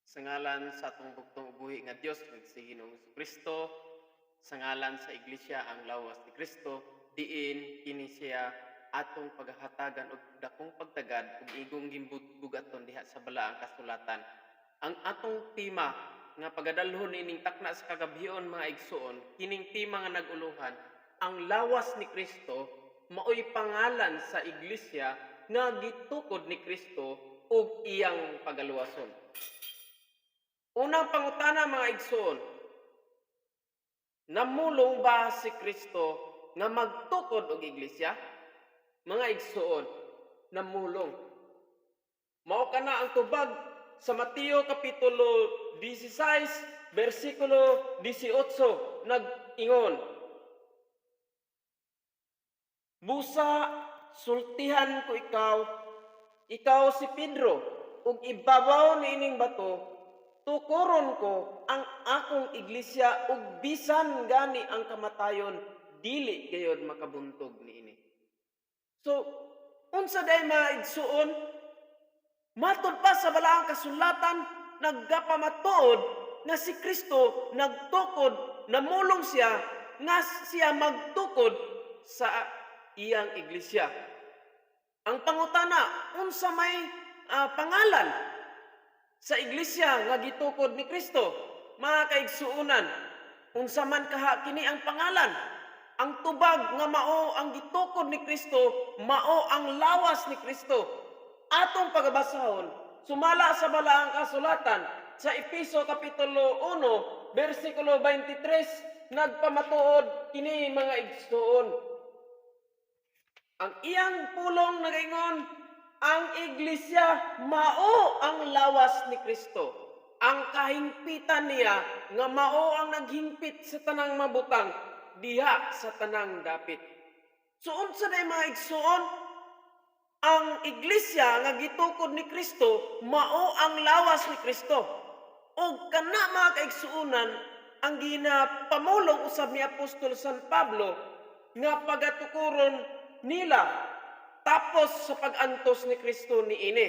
Sa ngalan sa atong bugtong buhi nga Dios ug sa Ginoong Kristo, sa ngalan sa Iglesia, ang lawas ni Kristo, diin kini siya atong paghahatagan og dakong pagtagad ug igong gibugaton diha sa Balaang Kasulatan. Ang atong tema nga pagadalhon niining takna sa kagabhion, mga igsuon, kining tema nga nag-uluhan, "Ang lawas ni Kristo", maoy pangalan sa Iglesia nga gitukod ni Kristo ug iyang pagaluwason. Unang pangutana, mga igsuon, namulong ba si Kristo nga magtukod og iglesia? Mga igsuon, namulong. Mao kana ang tubag sa Mateo kapitulo 16 bersikulo 18, nag-ingon, "Busa sultihan ko ikaw, ikaw si Pedro, ug ibabaw niining bato tukuron ko ang akong iglesia, ug bisan gani ang kamatayon dili gayod makabuntog niini." So, unsa day, mga igsuon? Matod pa sa Balaang Kasulatan, nagapamatuod nga si Kristo nagtukod, namulong siya nga siya magtukod sa iyang iglesia. Ang pangutana, unsa may pangalan sa iglesia nga gitukod ni Kristo? Mga kaigsuonan, unsa man kaha kini ang pangalan? Ang tubag nga mao ang gitukod ni Kristo, mao ang lawas ni Kristo. Atong pagabasahon, sumala sa Balaang Kasulatan, sa Efeso Kapitulo 1, versikulo 23, nagpamatuod kini, mga igsuon. Ang iyang pulong nagaingon, ang iglesia mao ang lawas ni Kristo. Ang kahingpitan niya nga mao ang naghingpit sa tanang mabutang diha sa tanang dapit. So unsa day, mga igsuon? Ang iglesia nga gitukod ni Kristo mao ang lawas ni Kristo. Ug kana, mga kaigsuonan, ang ginapamulong usab ni Apostol San Pablo nga pagatukuron nila tapos sa pag-antos ni Kristo niini.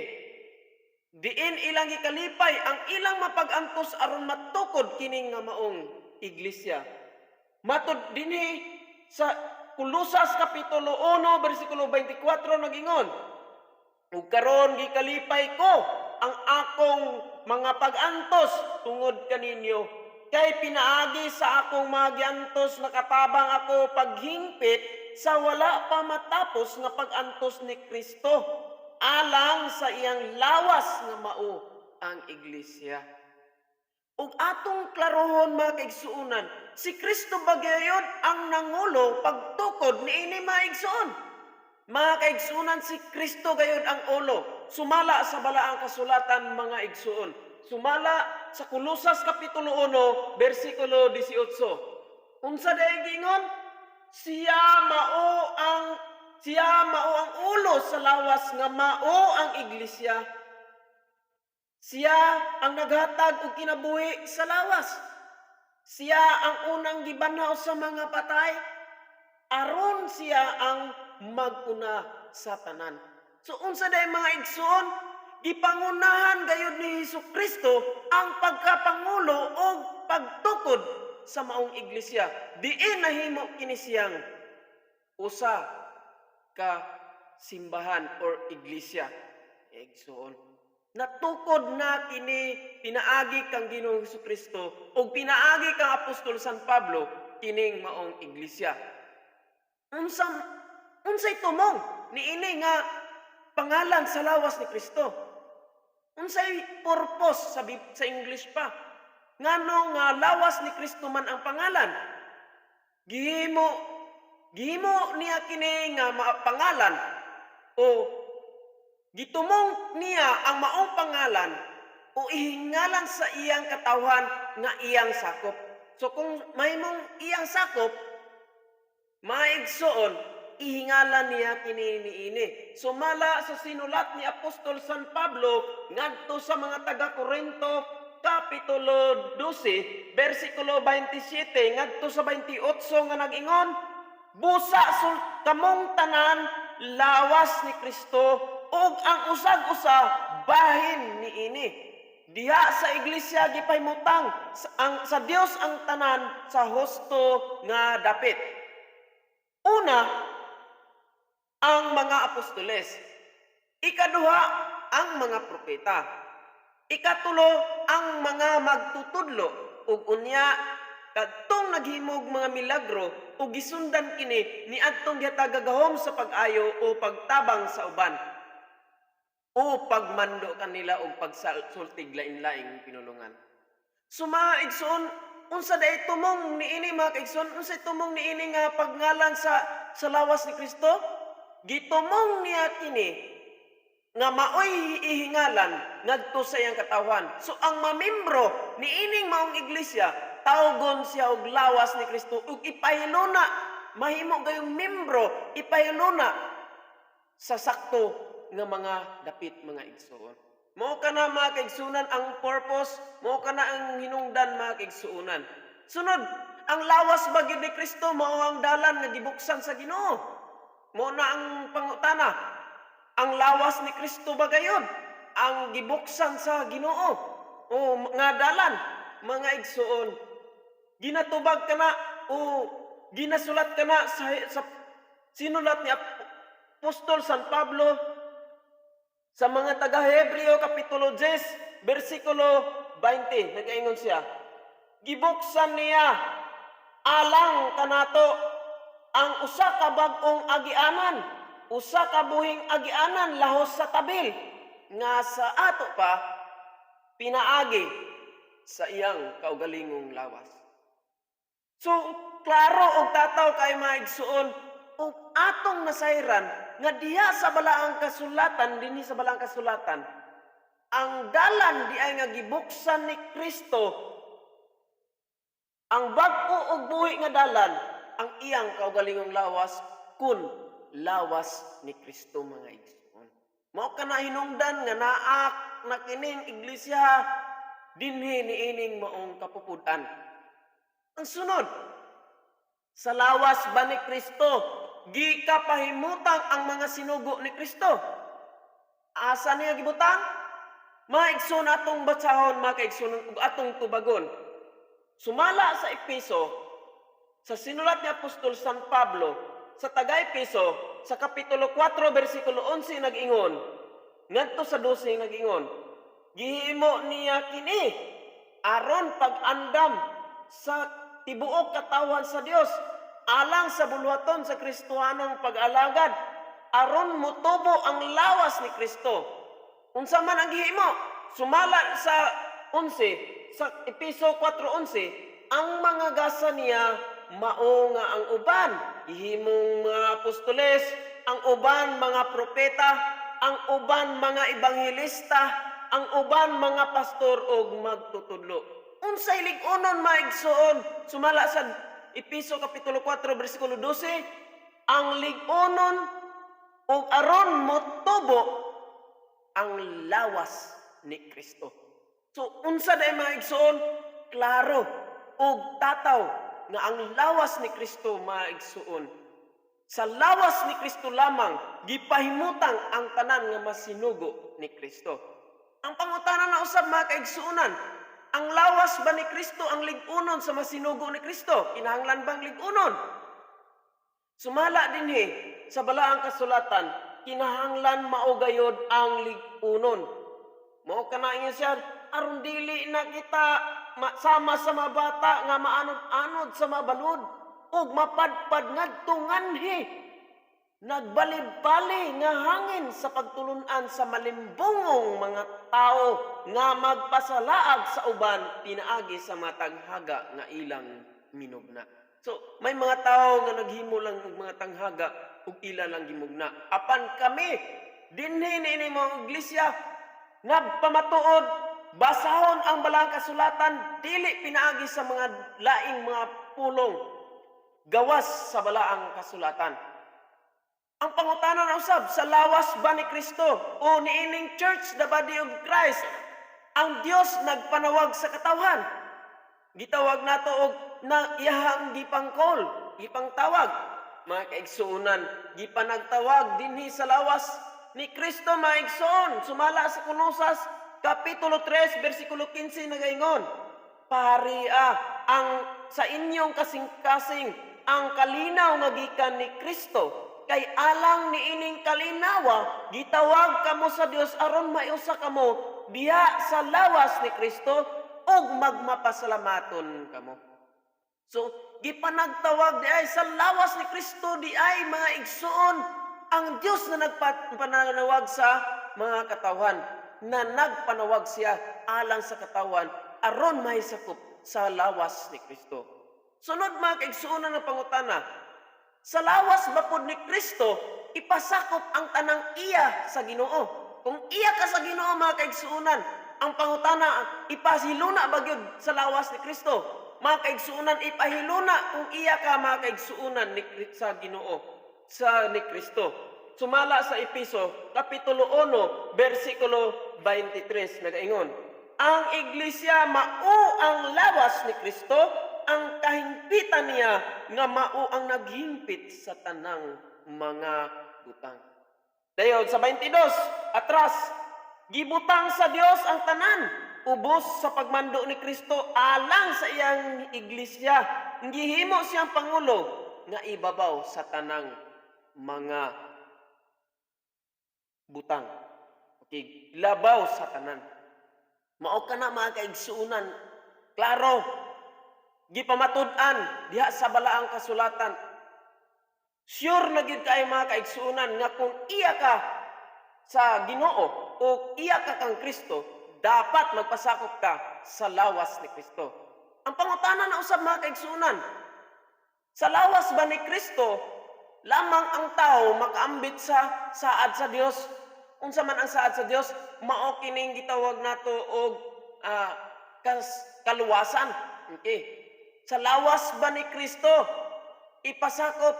Diin ilang gikalipay ang ilang mapag-antos aron matukod kini nga maong iglesia. Matod dinhi sa Kolosas kapitulo 1 bersikulo 24, nagingon, "Ug karon gikalipay ko ang akong mga pag-antos tungod kaninyo, kay pinaagi sa akong mga giantos nakatabang ako paghingpit sa wala pa matapos nga pag-antos ni Kristo alang sa iyang lawas nga mao ang iglesia." Ug atong klarohon, mga kaigsuonan, si Kristo ba gayod ang nangulo pagtukod niini, mga igsuon? Mga kaigsuonan, si Kristo gayod ang ulo. Sumala sa Balaang Kasulatan, mga igsuon. Sumala sa Kolosas Kapitulo 1, versikulo 18. Unsa day giingon? Siya mao ang ulo sa lawas nga mao ang iglesia. Siya ang naghatag og kinabuhi sa lawas. Siya ang unang gibanhaw sa mga patay aron siya ang maguna sa tanan. So unsa day, mga igsoon? Gipangunahan gayud ni Hesus Kristo ang pagkapangulo o pagtukod sa maong iglesia. Diin nahimo kini siyang usa ka simbahan or iglesia. Igsoon, natukod na kini pinaagi kang Ginoong Hesus Kristo ug pinaagi kang Apostol San Pablo kining maong iglesia. Unsay tumong niini nga pangalan sa lawas ni Kristo? Unsay purpose sa English pa? Ngano nga lawas ni Kristo man ang pangalan? Gihimo niya kini nga pangalan o gitumong niya ang maong pangalan o ihingalan sa iyang katawhan nga iyang sakop. So kung mahimong iyang sakop, maigsoon, ihingalan niya kini niini. Sumala sa sinulat ni Apostol San Pablo ngadto sa mga taga Korinto kapitulo 12 bersikulo 27 ngadto sa 28 nga nag-ingon, "Busa sul kamong tanan lawas ni Kristo ug ang usag-usa bahin niini." Diha sa iglesia gipahimutang sa Dios ang tanan sa husto nga dapit. Una, ang mga apostoles. Ikaduha, ang mga propeta. Ikatulo, ang mga magtutudlo. Ug unya, kadtong naghimog mga milagro ug gisundan kini ni adtong gihatag gahom sa pag-ayo o pagtabang sa uban o pagmando kanila og pagsultig lain-laing pinulungan. So mga igsoon, unsa day tumong niini, mga kaigsoon, unsa tumong niini nga pagngalan sa lawas ni Kristo? Gitumong niya kini nga maoy ihingalan ngadto sa iyang katawhan. So ang mamembro niining maong iglesia, tawgon siya og lawas ni Kristo ug ipahiluna, mahimo gayong membro, ipahiluna sa sakto nga mga dapit, mga igsoon. Mao kana, mga kaigsunan, ang purpose, mao kana ang hinungdan, mga kaigsuonan. Sunod, ang lawas ba gyud ni Kristo mao ang dalan nga gibuksan sa Ginoo? Mao na ang pangutana. Ang lawas ni Kristo ba gayud ang gibuksan sa Ginoo o nga dalan, mga igsuon? Ginatubag kana o ginasulat kana sa sinulat ni Apostol San Pablo sa mga taga-Hebreo, kapitulo 10, bersikulo 20, nagaingon siya, "Gibuksan niya alang kanato ang usa ka bag-ong agianan, usa ka buhing agianan lahos sa tabil nga sa ato pa pinaagi sa iyang kaugalingong lawas." So, klaro og tataw kay, mga igsuon, ug atong nasayran nga diha sa balaang kasulatan, dinhi sa balaang kasulatan, ang dalan di ay nga gibuksan ni Kristo, ang bag-o og buhi nga dalan, ang iyang kaugalingong lawas kun lawas ni Kristo, mga igsoon. Mao kana hinungdan nga naa na kining iglesia dinhi niining maong kapupud-an. Ang sunod, sa lawas ba ni Kristo gikapahimutang ang mga sinugo ni Kristo? Asa niya gibutang? Mga igsoon, atong basahon, mga kaigsoon, ug atong tubagon. Sumala sa Epeso, sa sinulat ni Apostol San Pablo sa taga-Epeso, sa kapitulo 4 bersikulo 11 nag-ingon ngadto sa 12, nag-ingon, "Gihimo niya kini aron pag-andam sa tibuok katawhan sa Dios alang sa buluhaton sa Kristohanong pag-alagad aron motubo ang lawas ni Kristo." Unsa man ang gihimo? Sumala sa 11, sa Epeso 4:11, ang mga gasa niya mao nga ang uban gihimong mga apostoles, ang uban mga propeta, ang uban mga ebanghelista, ang uban mga pastor ug magtutudlo. Unsay lig-unon, mga igsoon? Sumala sa Epeso kapitulo 4 bersikulo 12, ang lig-unon ug aron motubo ang lawas ni Kristo. So unsa day, mga igsoon? Klaro ug tataw nga ang lawas ni Kristo, mga igsoon. Sa lawas ni Kristo lamang gipahimutang ang tanan nga masinugo ni Kristo. Ang pangutana na usab, mga kaigsuonan, ang lawas ba ni Kristo ang lig-unon sa masinugo ni Kristo? Kinahanglan bang lig-unon? Sumala dinhi sa balaang kasulatan, kinahanglan mao gayod ang lig-unon. Mao kana ingon siya, aron dili na kita sama sa mga bata nga maanod-anod sa mga balud ug mapadpad ngadto nganhi nagbalibali nga hangin sa pagtulunan sa malimbungong mga tao nga magpasalaag sa uban pinaagi sa mataghaga nga ilang minugna. So, may mga tao nga naghimo lang og mga tanghaga ug ila lang gimugna. Apan kami, dinhi niini mga iglesia, nagpamatuod, basahon ang balaang kasulatan, dili pinaagi sa mga laing mga pulong, gawas sa balaang kasulatan. Ang pangutana na usab, sa lawas ba ni Kristo o niining church, the body of Christ, ang Dios nagpanawag sa katawhan? Gitawag nato og na iyahang gipang-call, gipangtawag. Mga kaigsuonan, gipanagtawag dinhi sa lawas ni Kristo, mga igsoon, sumala sa Kolosas Kapitulo 3 bersikulo 15 nagaingon, "Paria ang sa inyong kasing-kasing ang kalinaw nga gikan ni Kristo, kay alang niining kalinawa gitawag kamo sa Dios aron maiusa kamo diha sa lawas ni Kristo ug magmapasalamaton kamo." So, gipanagtawag di ay sa lawas ni Kristo di ay, mga igsuon, ang Dios na nagpanawag sa mga katawhan, na nagpanawag siya alang sa katawhan aron mahisakop sa lawas ni Kristo. Sunod, mga kaigsuonan, ng pangutana, sa lawas ba pod ni Kristo ipasakop ang tanang iya sa Ginoo? Kung iya ka sa Ginoo, mga kaigsuonan, ang pangutana, ipahiluna ba gyud sa lawas ni Kristo? Mga kaigsuonan, ipahiluna kung iya ka, mga kaigsuonan, sa Ginoo, sa ni Kristo. Sumala sa Epeso, Kapitulo 1, versikulo 23, nagaingon, "Ang iglesia mao ang lawas ni Kristo, ang kahingpitan niya nga mao ang naghingpit sa tanang mga butang." Dayon sa 22, atras, gibutang sa Dios ang tanan ubos sa pagmando ni Kristo alang sa iyang iglesia. Gihimo siyang pangulo nga ibabaw sa tanang mga butang. Okay, labaw sa tanan. Mao kana, mga kaigsuonan, klaro gipamatud-an diha sa balaang kasulatan. Sure na gyud kay, mga kaigsuonan, nga kung iya ka sa Ginoo o iya ka kang Kristo, dapat magpasakop ka sa lawas ni Kristo. Ang pangutana na usab, mga kaigsuonan, sa lawas ba ni Kristo lamang ang tao makaambit sa saad sa Dios? Unsa man ang saad sa Dios? Mao kining gitawag nato og kaluwasan. Okay. Sa lawas ba ni Kristo ipasakop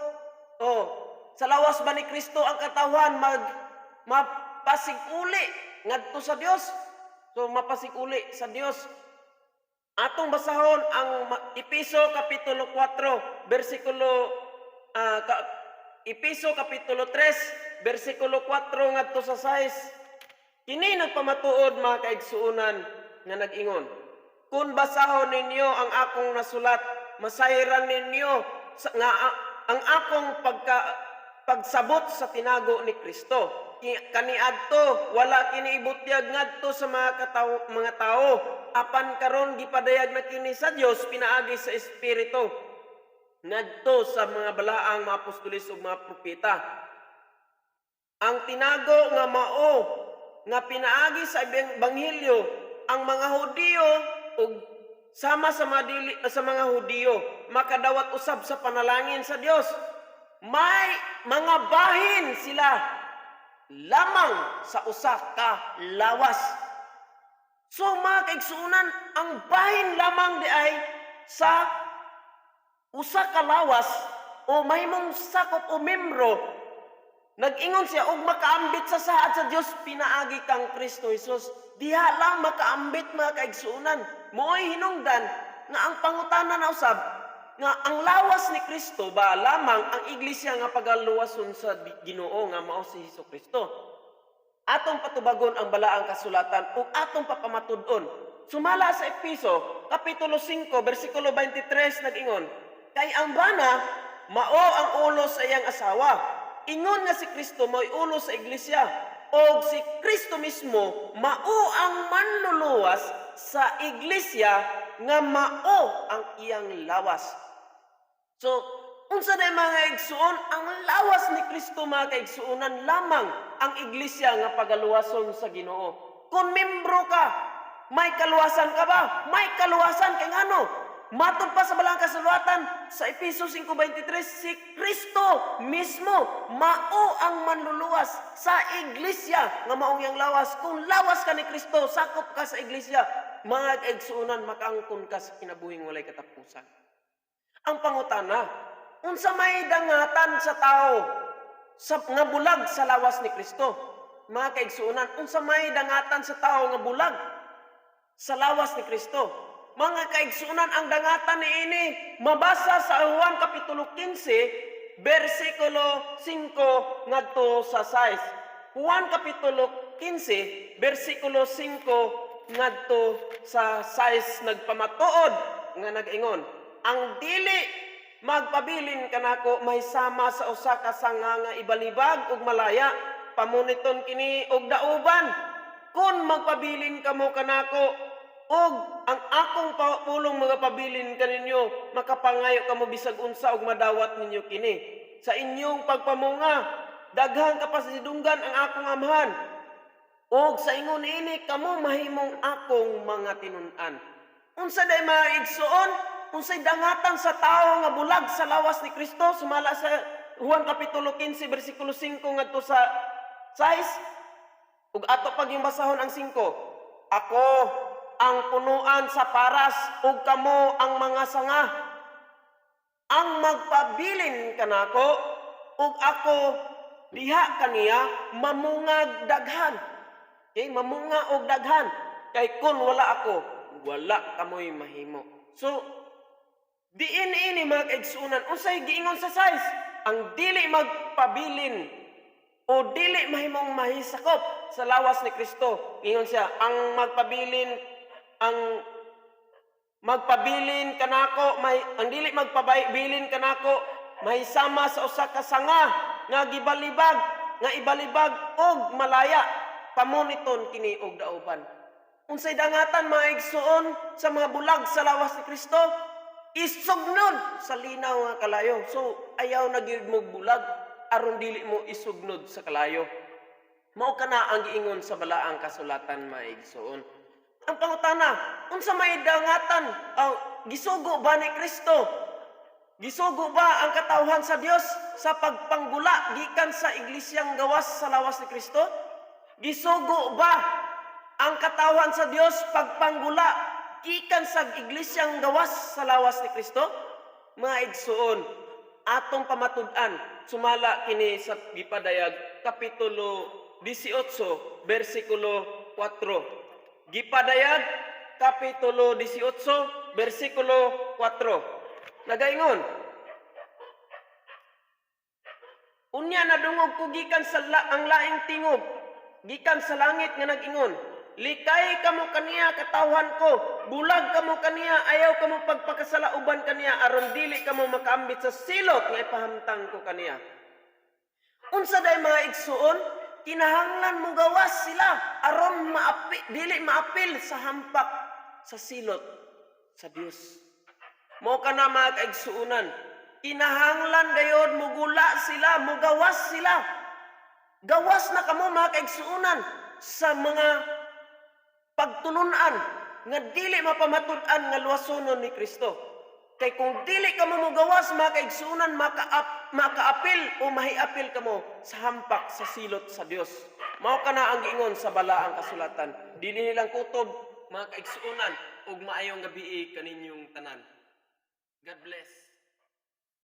o sa lawas ba ni Kristo ang katawhan mag mapasig-uli ngadto sa Dios? So mapasig-uli sa Dios. Atong basahon ang Epeso kapitulo 4 bersikulo Epeso kapitulo 3 bersikulo 4 ngadto sa 6. Kini nagpamatuod, mga kaigsuonan, nga nag-ingon, "Kung basahon ninyo ang akong nasulat, masayran ninyo nga ang akong pagsabot sa tinago ni Kristo. Kaniadto wala kini ibutyag ngadto sa mga tao, apan karon gipadayag na kini sa Dios pinaagi sa Espiritu ngadto sa mga balaang mga apostoles ug mga propeta. Ang tinago nga mao nga pinaagi sa ebanghelyo ang mga Hudiyo ug sama sa mga dili sa mga Hudiyo makadawat usab sa panalangin sa Dios. May mga bahin sila lamang sa usa ka lawas." So mga kaigsuonan, ang bahin lamang di ay sa usa ka lawas o mahimong sakop o membro. Nag-ingon siya og makaambit sa saad sa Dios pinaagi kang Kristo Jesus. Diha lang makaambit, mga kaigsuonan. Mo'y hinungdan nga ang pangutana na usab nga ang lawas ni Kristo ba lamang ang iglesia nga pagaluwason sa Ginoo nga mao si Hesus Kristo? Atong patubagon ang balaang kasulatan ug atong papamatud-on. Sumala sa Epeso, Kapitulo 5, versikulo 23, nag-ingon, "Kay ang bana mao ang ulo sa iyang asawa. Ingon nga si Kristo mao'y ulo sa iglesia, og si Kristo mismo mao ang manluluwas sa iglesia nga mao ang iyang lawas." So, unsa na, mga igsuon, ang lawas ni Kristo, mga kaigsuonan, lamang ang iglesia nga pagaluwason sa Ginoo? Kung membro ka, may kaluwasan ka ba? May kaluwasan kay ngano? Matod pa sa balaang kasulatan sa Epeso 5:23, si Kristo mismo mao ang manluluwas sa iglesia nga maong iyang lawas. Kung lawas ka ni Kristo, sakop ka sa iglesia, mga kaigsuonan, makaangkon ka sa kinabuhing walay katapusan. Ang pangutana, unsa may dangatan sa tao sa nga bulag sa lawas ni Kristo? Mga kaigsuonan, unsa may dangatan sa tao nga bulag sa lawas ni Kristo? Mga kaigsuonan, ang dangatan niini mabasa sa Juan kapitulo 15 bersikulo 5 ngadto sa 6. Juan kapitulo 15 bersikulo 5 ngadto sa 6, nagpamatuod nga nag-ingon, "Ang dili magpabilin kanako mahisama sa usa ka sanga nga ibalibag ug malaya, pamuniton kini og dauban. Kung magpabilin kamo kanako ug ang akong pulong mga pabilin kaninyo, makapangayo kamo bisag unsa ug madawat ninyo kini. Sa inyong pagpamunga, daghang kapasidunggan ang akong Amahan. Og sa ingon niini kamo mahimong akong mga tinun-an." Unsa day, mga igsoon? Unsay dangatan sa tawo nga bulag sa lawas ni Kristo sumala sa Juan kapitulo 15 bersikulo 5 ngadto sa 6? Ug ato pag yung basahon ang 5. "Ako ang punuan sa paras ug kamo ang mga sanga. Ang magpabilin kanako ug ako diha kaniya mamungag daghan." Okay, mamunga og daghan. "Kay kun wala ako, wala kamoy mahimo." So, diin ini, mga kaigsuonan, unsay giingon sa 6? Ang dili magpabilin o dili mahimong mahisakop sa lawas ni Kristo. Ingon siya, ang magpabilin kanako may ang dili magpabilin kanako mahisama sa usa ka sanga nga gibalibag, nga ibalibag og malaya, pamuniton kini og dauban. Unsay dangatan, mga igsoon, sa mga bulag sa lawas ni Kristo? Isugnod sa linaw nga kalayo. So ayaw na gyud mo bulag aron dili mo isugnod sa kalayo. Mao kana ang giingon sa balaang kasulatan, mga igsoon. Ang pangutana, unsa may dangatan? Aw, gisugo ba ni Kristo? Gisugo ba ang katawhan sa Dios sa pagpanggula gikan sa iglesyang gawas sa lawas ni Kristo? Gisugo ba ang katawhan sa Dios pagpanggula gikan sa iglesyang gawas sa lawas ni Kristo? Mga igsoon, atong pamatud-an sumala kini sa Gipadayag kapitulo 18 bersikulo 4. Gipadayag kapitulo 18 bersikulo 4. Nagaingon, "Unya nadungog ko gikan sa ang laing tingog gikan sa langit nga nag-ingon, 'Likay kamo kaniya, katawhan ko, bulag kamo kaniya, ayaw kamo pagpakasala uban kaniya, aron dili kamo makaambit sa silot nga ipahamtang ko kaniya.'" Unsa day, mga igsuon? Kinahanglan mo gawas sila aron dili maapil sa hampak sa silot sa Dios. Mao kana, mga kaigsuonan, kinahanglan gayod mugula sila, mugawas sila. Gawas na kamo, mga kaigsuonan, sa mga pagtulunan nga dili mapamatud-an nga luwasonon ni Kristo. Kay kung dili kamo mogawas, mga kaigsuonan, makaapil o mahiapil kamo sa hampak sa silot sa Dios. Mao kana ang giingon sa balaang kasulatan. Dili nilang kutob, mga kaigsuonan, ug maayong gabii kaninyong tanan. God bless.